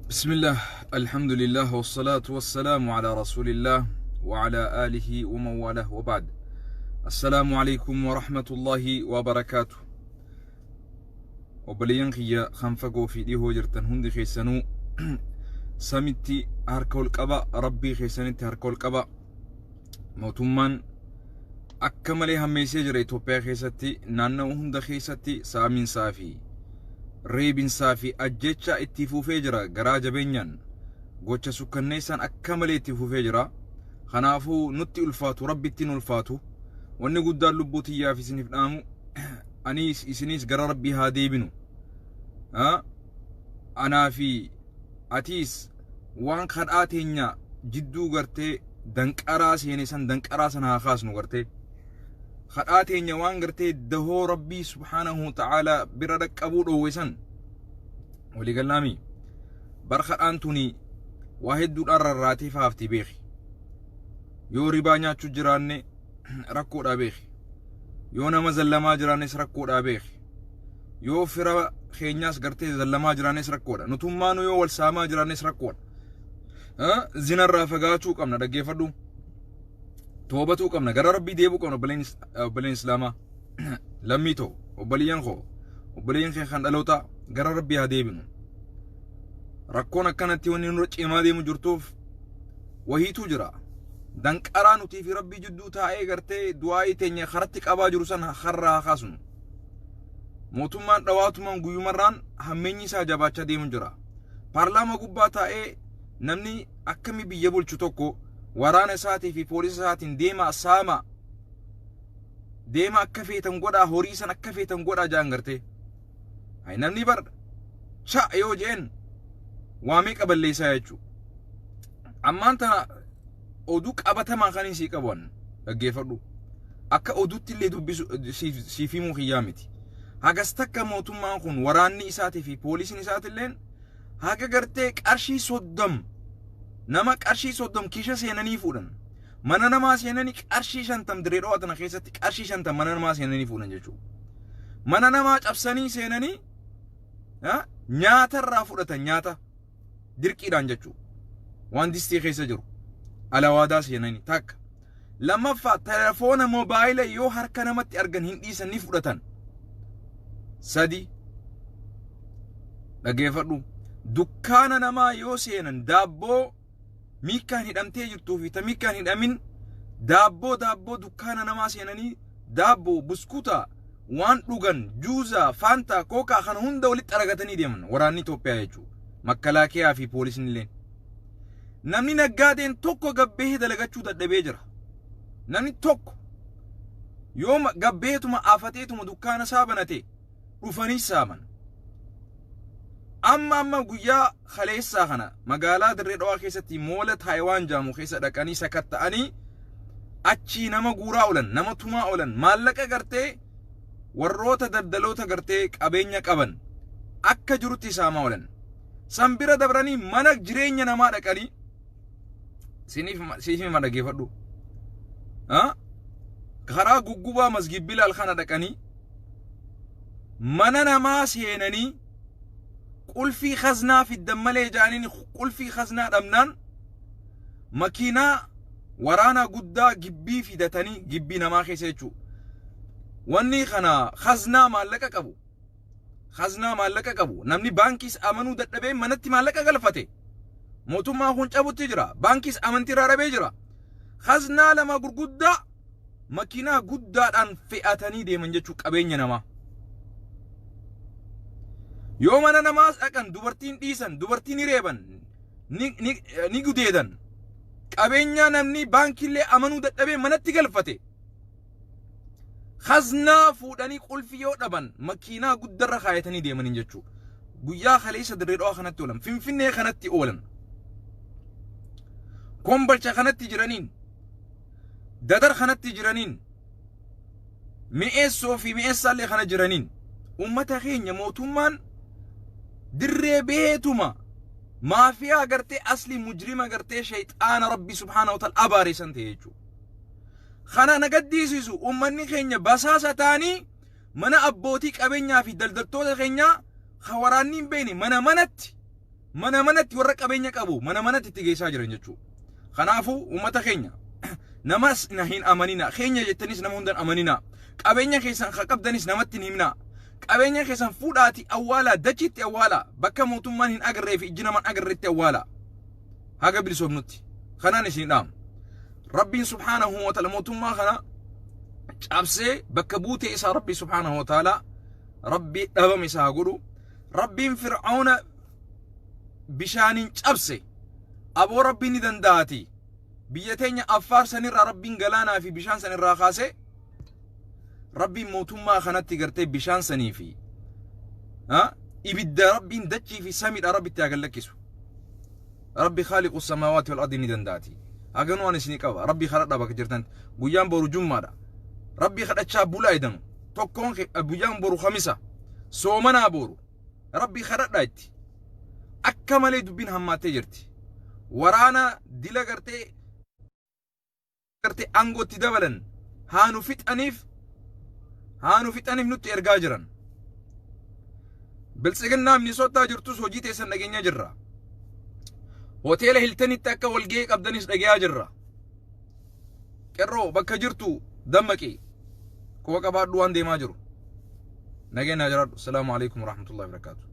Bismillah, alhamdulillah, wassalatu wassalamu ala rasulillah wa ala alihi wa man walah wa ba'd. Assalaamu alaikum wa rahmatullahi wa barakaatu. Obboleeyyan kiyya kan fagoo fi dhihoo jirtan hundi keessanuu samitti harka ol qaba, rabbii keessanitti harka ol qaba. Mootummaan akka malee hammeessee jira. Itoophiyaa keessatti naanna'u hunda keessatti saaminsaa fi reebinsaa fi ajjechaa itti fufee jira. Garaa jabeenyaan gocha sukkanneessaan akka malee itti fufee jira. Kanaafuu nutti ulfaatu, rabbittiin ulfaatu. Wanni guddaan lubbuu tiyyaaf isiniif dhaamu, aniis isiniis gara rabbii haa deebinu. Anaa fi atiis waan kadhaa teenya jidduu gartee danqaraa seene san, danqaraa sana haa kaasnu. Gartee kadhaa teenya waan gartee dahoo rabbii subhaanahu ta'aalaa bira dhaqqabuu dhoowwe san waliigallaami. Bar kadhaan tuni waa hedduudhaan rarraatee faafti, beeki. Yoo ribaa nyaachuu jiraanne rakkoodhaa beeki. Yoo nama zallamaa jiraannes rakkoodhaa beeki. Yoo fira keenyaas gartee zallamaa jiraannes rakkoodha. Nutummaanu yoo wal saamaa jiraannes rakkoodha. Zinarraa fagaachuu qabna, dhaggeeffadhu. Toobatuu qabna, gara rabbii deebuu qabna. Obboleen islaamaa lammii ta'u, obboleeyyan koo, obboleeyyan kee kan dhalootaa, gara rabbii haa deebinu. Rakkoon akkanatti wanni nurra cimaa deemu jirtuuf wahiitu jira. Danqaraa nutii fi rabbii jidduu taa'ee gartee du'aa'ii teenya karatti qabaa jiru san harraa haa kaasnu. Mootummaan dhawaatumaan guyyumarraan hammeenyi isaa jabaachaa deemu jira. Paarlaamaa gubbaa taa'ee namni akkami biyya bulchu tokko waraana isaatii fi poolisa isaatiin deemaa saama, deema, akka feetan godhaa, horii san akka feetan godhaa jaan gartee. Hay, namni bar cha yoo jeen waa meeqa balleessaa jechuudha. Ammaan tana oduu qabatamaa kan hin sii qabu dhaggeeffadhu. Akka oduutti illee dubbisu siif himuu kiyyaa miti. Hagas takka mootummaan kun, waraanni isaatii fi poolisiin isaatilleen haga gartee qarshii 30, nama qarshii 30 kisha seenanii fuudhan. Mana namaa seenanii qarshii 50, Dirree Dhawaa tana keessatti qarshii 50 mana namaa seenanii fuudhan jechuudha. Mana namaa cabsanii seenanii nyaata irraa fudhatan, nyaata dirqiidhaan jechuudha. Waan distii keessa jiru alawaadaa seenanii takka. Lammaffaa, telefoona moobaayila yoo harka namatti argan hin dhiisan, ni fudhatan. Sadi, dhaggeeffadhu. Dukkaana namaa yoo seenan daabboo miikkaan hidhamtee jirtuu fi ta miikkaan hidhamin, daabboo dukkaana namaa seenanii daabboo, buskuta, waan dhugan, juuzaa, faantaa, kookaa kana hunda walitti aragatanii deeman waraanni Itoophiyaa jechuudha. Makalaakiyaa fi poolisni illee. Namni naggaadeen tokko gabbee dalagachuu dadhabee jira. Namni tokko yoo gabbeetuma afateetuma dukkaana isaa banate dhufanii saaman. Amma guyyaa kaleessaa kana magaalaa Dirree Dhawaa keessatti moola Taayiwaan jaamu keessa dhaqanii sakatta'anii achii nama guuraa oolan, nama tumaa oolan, maallaqa gartee warroota daldaloota gartee qabeenya qaban akka jirutti saamaa oolan. San bira dabranii mana jireenya namaa dhaqanii, siif hima, dhaggeeffadhu. Karaa guggubaa Masgid Bilaal kana dhaqanii mana namaa seenanii qulfii khaznaa fiddan malee jaaniin. Qulfii khaznaa dhabnaan makiinaa waraanaa guddaa gibbii fidatanii gibbii namaa keessa jechuudha. Wanni kana khaznaa maallaqa qabu. Khaznaa maallaqa qabu. Namni baankiis amanuu dadhabee manatti maallaqa galfate. Mootummaan kun cabutti jira. Baankiis amantii irraa dhabee jira. Khaznaa lama gurguddaa makiinaa guddaadhaan fe'atanii deeman jechuu qabeenya namaa. Yoo mana namaas dhaqan dubartiin dhiisan, dubartii ni reeban, ni gudeedan. Qabeenya namni baankiillee amanuu dadhabee manatti galfate. Khaznaa fuudhanii qulfii yoo dhaban makiinaa guddarra kaayatanii deemanii jechuudha. Guyyaa kaleessa Dirree Dhawaa kanatti oolan, Finfinnee kanatti oolan. Kombolcha kanatti jiraniin, Dadar kanatti jiraniin, Mi'eessoo fi Mi'eessaallee kana jiraniin uummata keenya mootummaan dirree beetuma maafiyaa gartee asli mujrima gartee shayxaana rabbi subhaanahu wa ta'ala abaare san ta'e jechuudha. Kana na gaddisiisu, uummanni keenya basaasa ta'anii mana abbootii qabeenyaa fi daldaltoota keenyaa kan waraanni hin beekne mana manatti Mana manatti warra qabeenya qabu mana manatti itti geessaa jiran jechuudha. Kanaafuu uummata keenya, namas na hin amanina, keenya jettanis nama hundan amanina, qabeenya keessan ka qabdanis namatti hin himina. Qabeenya keessan fuudhaati awwaalaa, dachiitti awwaalaa, bakka mootummaan hin agarree fi ijji namaan agarreetti awwaalaa haga bilisoomnutti. Kanaan isin dhaamu. Rabbiin subhaanahu wa ta'ala mootummaa kana cabsee bakka buutee isaa Rabbi subhaanahu wa ta'ala Rabbi dhabame isaa godhu. Rabbiin Fir'auna bishaaniin cabse, aboo Rabbiin ni danda'ati. Biyya teenya Affaar sanirraa Rabbiin galaanaa fi bishaan sanirraa kaasee, Rabbiin mootummaa kanatti gartee bishaan sanii fi ibidda Rabbiin dachii fi samiidha Rabbi itti haa gallakkisu. Rabbi khaaliqu samaawaati wal ardi ni danda'ati. Haganuu waan isinii qaba. Rabbi kadhadhaa bakka jirtan. Guyyaan boru jummaadha. Rabbi kadhachaa bulaa edanu. Tokkoon guyyaan boru kamisa. Soomanaa boru. Rabbi kadhadhaa itti. Akka malee dubbiin hammaattee jirti. Waraana dila gartee aangootti dabalan haa nu fixaniif nutti ergaa jiran. Biltsiginnaa Minisootaa jirtus hojii teessan dhageenyaa jirra. Hoteela Hiltanitti akka walgahii qabdanis dhagayaa jirra. Qerroo, bakka jirtu dammaqi. Quba qabaadhu waan deemaa jiru. Nageenya jiraadhu. Salaamu alaikum warahmatullahi wabarakatuh.